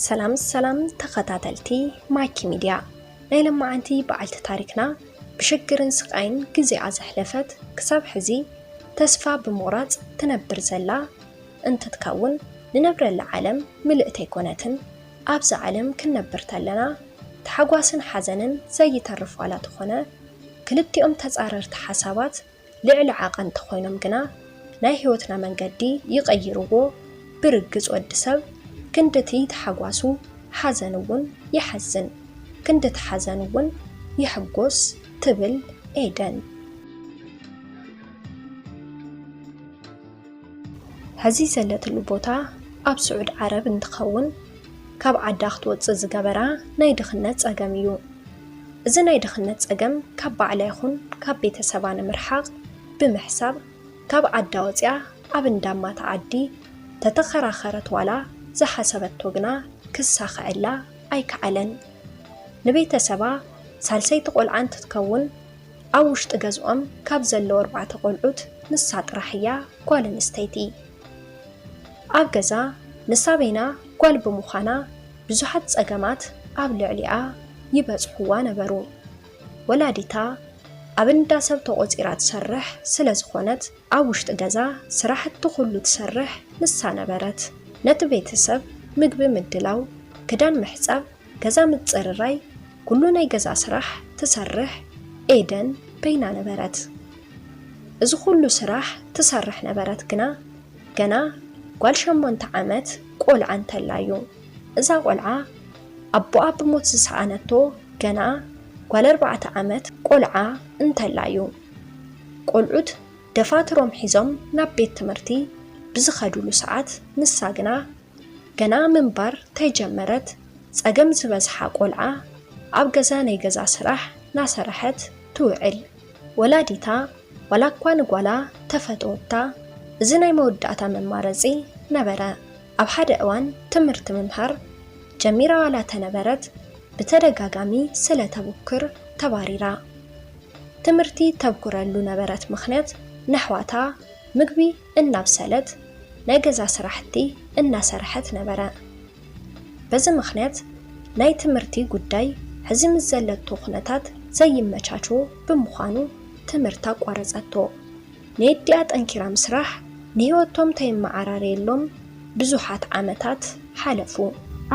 ሰላም ሰላም ተኸታተልቲ ማኪ ሚድያ፣ ናይ ለማዓንቲ በዓልቲ ታሪክና ብሽግርን ስቓይን ግዜኣ ዘሕለፈት ክሳብ ሕዚ ተስፋ ብምቑራጽ ትነብር ዘላ እንትትከውን፣ ንነብረላ ዓለም ምልእቲ ኣይኮነትን። ኣብዛ ዓለም ክንነብር ተለና ታሕጓስን ሓዘንን ዘይተርፍ ዋላ ተኾነ፣ ክልቲኦም ተጻረርቲ ሓሳባት ልዕሊ ዓቐን ተኾይኖም ግና ናይ ህይወትና መንገዲ ይቐይርዎ። ብርግጽ ወዲ ሰብ ክንድቲ ተሓጓሱ ሓዘን እውን ይሓዝን፣ ክንድቲ ሓዘን እውን ይሕጎስ ትብል ኤደን። ሕዚ ዘለትሉ ቦታ ኣብ ስዑድ ዓረብ እንትኸውን፣ ካብ ዓዳ ክትወፅእ ዝገበራ ናይ ድኽነት ፀገም እዩ። እዚ ናይ ድኽነት ፀገም ካብ ባዕላ ይኹን ካብ ቤተሰባ ንምርሓቕ ብምሕሳብ፣ ካብ ዓዳ ወፂኣ ኣብ እንዳማታ ዓዲ ተተኸራኸረት ዋላ ዝሓሰበቶ ግና ክሳኸዐላ ኣይከኣለን። ንቤተሰባ ሳልሰይቲ ቆልዓ እንትትከውን፣ ኣብ ውሽጢ ገዝኦም ካብ ዘለዉ ኣርባዕተ ቆልዑት ንሳ ጥራሕ እያ ጓል ኣንስተይቲ። ኣብ ገዛ ንሳ በይና ጓል ብምዃና ብዙሓት ጸገማት ኣብ ልዕሊኣ ይበጽሕዋ ነበሩ። ወላዲታ ኣብ እንዳ ሰብ ተቖጺራ ትሰርሕ ስለ ዝኾነት፣ ኣብ ውሽጢ ገዛ ስራሕቲ ኩሉ ትሰርሕ ንሳ ነበረት። ነቲ ቤተሰብ ምግቢ ምድላው፣ ክዳን ምሕጻብ፣ ገዛ ምጽርራይ፣ ኩሉ ናይ ገዛ ስራሕ ትሰርሕ ኤደን በይና ነበረት። እዚ ኩሉ ስራሕ ትሰርሕ ነበረት ግና ገና ጓል ሸሞንተ ዓመት ቆልዓ እንተላ እዩ። እዛ ቆልዓ ኣቦኣ ብሞት ዝሰኣነቶ ገና ጓል ኣርባዕተ ዓመት ቆልዓ እንተላ እዩ። ቆልዑት ደፋትሮም ሒዞም ናብ ቤት ትምህርቲ ብዝኸዱሉ ሰዓት ንሳ ግና ገና ምንባር ተይጀመረት ጸገም ዝበዝሓ ቆልዓ ኣብ ገዛ ናይ ገዛ ስራሕ ናሰርሐት ትውዕል። ወላዲታ ዋላ እኳ ንጓላ ተፈተወታ፣ እዚ ናይ መወዳእታ መማረጺ ነበረ። ኣብ ሓደ እዋን ትምህርቲ ምምሃር ጀሚራ ዋላ ተነበረት፣ ብተደጋጋሚ ስለ ተቡክር ተባሪራ። ትምህርቲ ተብኩረሉ ነበረት ምኽንያት ነሕዋታ ምግቢ እናብሰለት ናይ ገዛ ስራሕቲ እናሰርሐት ነበረ። በዚ ምኽንያት ናይ ትምህርቲ ጉዳይ ሕዚ ምስ ዘለቶ ኩነታት ዘይመቻቾ ብምዃኑ ትምህርቲ ኣቋረጸቶ። ንየዲኣ ጠንኪራ ምስራሕ ንህይወቶም ተየመዓራረየሎም ብዙሓት ዓመታት ሓለፉ።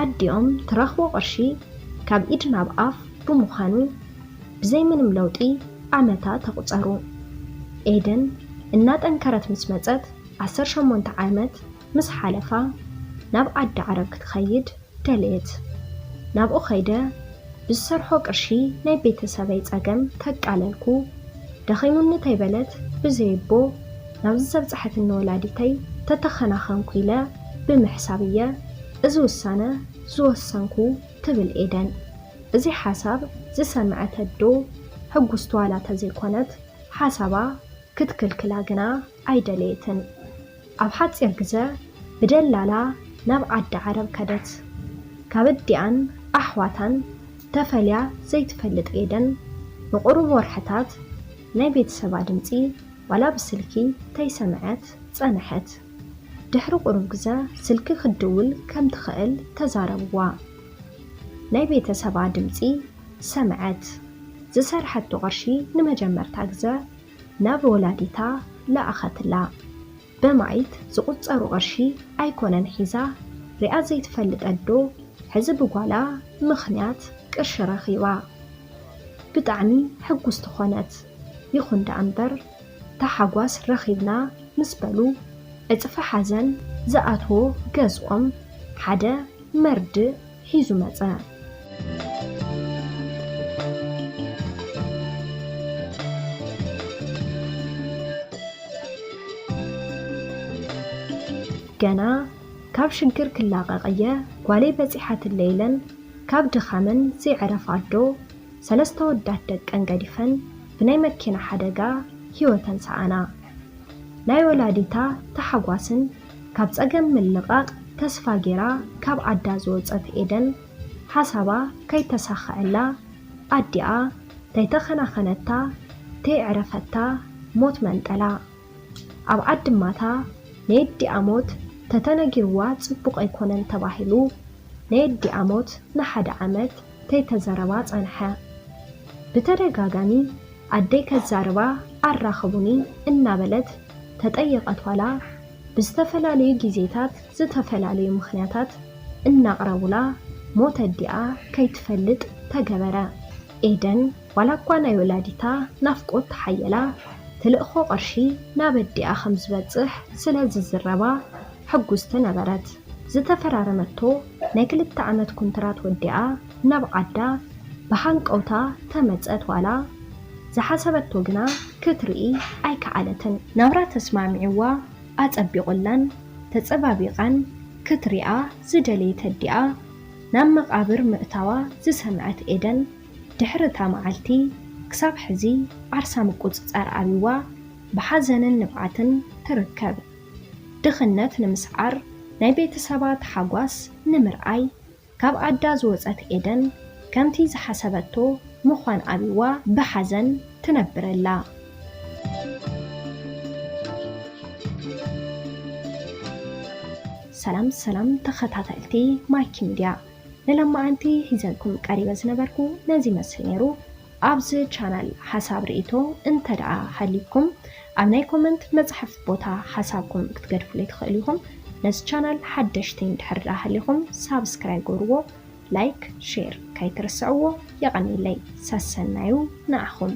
ኣዲኦም ትረኽቦ ቅርሺ ካብ ኢድ ናብ ኣፍ ብምዃኑ ብዘይ ምንም ለውጢ ዓመታት ኣቑጸሩ። ኤደን እናጠንከረት ምስ መጸት ዓሰርተ ሸሞንተ ዓመት ምስ ሓለፋ ናብ ዓዲ ዓረብ ክትኸይድ ደለየት። ናብኡ ከይደ ብዝሰርሖ ቅርሺ ናይ ቤተሰበይ ጸገም ተቃለልኩ፣ ደኺሙኒ ተይበለት ብዘየቦ ናብዚ ዘብጽሐትኒ ወላዲተይ ተተኸናኸንኩ ኢለ ብምሕሳብ እየ እዚ ውሳነ ዝወሰንኩ ትብል ኤደን። እዚ ሓሳብ ዝሰምዐት ኣዶ ሕጉስቲ ዋላ ተዘይኮነት ሓሳባ ክትክልክላ ግና ኣይደለየትን። ኣብ ሓጺር ግዘ ብደላላ ናብ ዓዲ ዓረብ ከደት። ካብ ኣዲኣን ኣሕዋታን ተፈልያ ዘይትፈልጥ ኤደን ንቑሩብ ወርሕታት ናይ ቤተሰባ ድምጺ ዋላ ብስልኪ ተይሰምዐት ጸንሐት። ድሕሪ ቁሩብ ግዘ ስልኪ ክትድውል ከም ትኽእል ተዛረብዋ። ናይ ቤተሰባ ድምጺ ሰምዐት። ዝሰርሐቶ ቅርሺ ንመጀመርታ ግዘ ናብ ወላዲታ ለኣኸትላ። በማኢት ዝቑጸሩ ቅርሺ ኣይኮነን ሒዛ ሪኣ ዘይትፈልጥ ኣዶ፣ ሕዚ ብጓላ ምኽንያት ቅርሺ ረኺባ። ብጣዕሚ ሕጉስቲ ኾነት። ይኹን ደኣ እምበር፣ ታሓጓስ ረኺብና ምስ በሉ፣ ዕጽፊ ሓዘን ዝኣትዎ ገዝኦም ሓደ መርድእ ሒዙ መጸ። ገና ካብ ሽግር ክላቐቕ እየ ጓለይ በጺሓትለይ ኢለን ካብ ድኻመን ዘይዕረፋ ኣዶ ሰለስተ ኣወዳት ደቀን ገዲፈን ብናይ መኪና ሓደጋ ህይወተን ሰኣና። ናይ ወላዲታ ታሓጓስን ካብ ጸገም ምልቓቕ ተስፋ ጌራ ካብ ዓዳ ዝወጸት ኤደን ሓሳባ ከይተሳኸዐላ ኣዲኣ ተይተኸናኸነታ ተይዕረፈታ ሞት መንጠላ። ኣብ ዓዲ ማታ ናይ ኣዲኣ ሞት ተተነጊርዋ ጽቡቕ ኣይኮነን ተባሂሉ ናይ ኣዲኣ ሞት ንሓደ ዓመት ተይተዘረባ ጸንሐ። ብተደጋጋሚ ኣደይ ከዛርባ ኣራኽቡኒ እናበለት ተጠየቐት ዋላ ብዝተፈላለዩ ግዜታት ዝተፈላለዩ ምኽንያታት እናቕረቡላ ሞት ኣዲኣ ከይትፈልጥ ተገበረ። ኤደን ዋላ እኳ ናይ ወላዲታ ናፍቆት ተሓየላ ትልእኾ ቅርሺ ናብ ኣዲኣ ከም ዝበጽሕ ስለ ዝዝረባ ሕጉስቲ ነበረት። ዝተፈራረመቶ ናይ ክልተ ዓመት ኩንትራት ወዲኣ ናብ ዓዳ ብሃንቀውታ ተመጸት ዋላ ዝሓሰበቶ ግና ክትርኢ ኣይከኣለትን። ናብራ ተስማሚዕዋ ኣጸቢቑላን ተጸባቢቓን ክትሪኣ ዝደለየት ኣዲኣ ናብ መቓብር ምእታዋ ዝሰምዐት ኤደን ድሕሪ እታ መዓልቲ ክሳብ ሕዚ ዓርሳ ምቁጽጻር ኣብይዋ ብሓዘንን ንብዓትን ትርከብ። ድኽነት ንምስዓር ናይ ቤተሰባ ተሓጓስ ንምርኣይ ካብ ኣዳ ዝወጸት ኤደን ከምቲ ዝሓሰበቶ ምዃን ኣብይዋ ብሓዘን ትነብረላ። ሰላም ሰላም ተኸታተልቲ ማይኪ ሚድያ፣ ንለማዓንቲ ሒዘልኩም ቀሪበ ዝነበርኩ ነዚ መስል ነይሩ። ኣብዚ ቻናል ሓሳብ ርእይቶ እንተ ደኣ ሃልይኩም ኣብ ናይ ኮመንት መጽሓፍ ቦታ ሓሳብኩም ክትገድፉለይ ትኽእሉ ኢኹም። ነዚ ቻናል ሓደሽቲ እንድሕር ደኣ ሃሊኹም ሳብስክራይብ ጎርዎ፣ ላይክ ሼር ከይትርስዕዎ። የቐንየለይ። ሰሰናዩ ንዓኹም።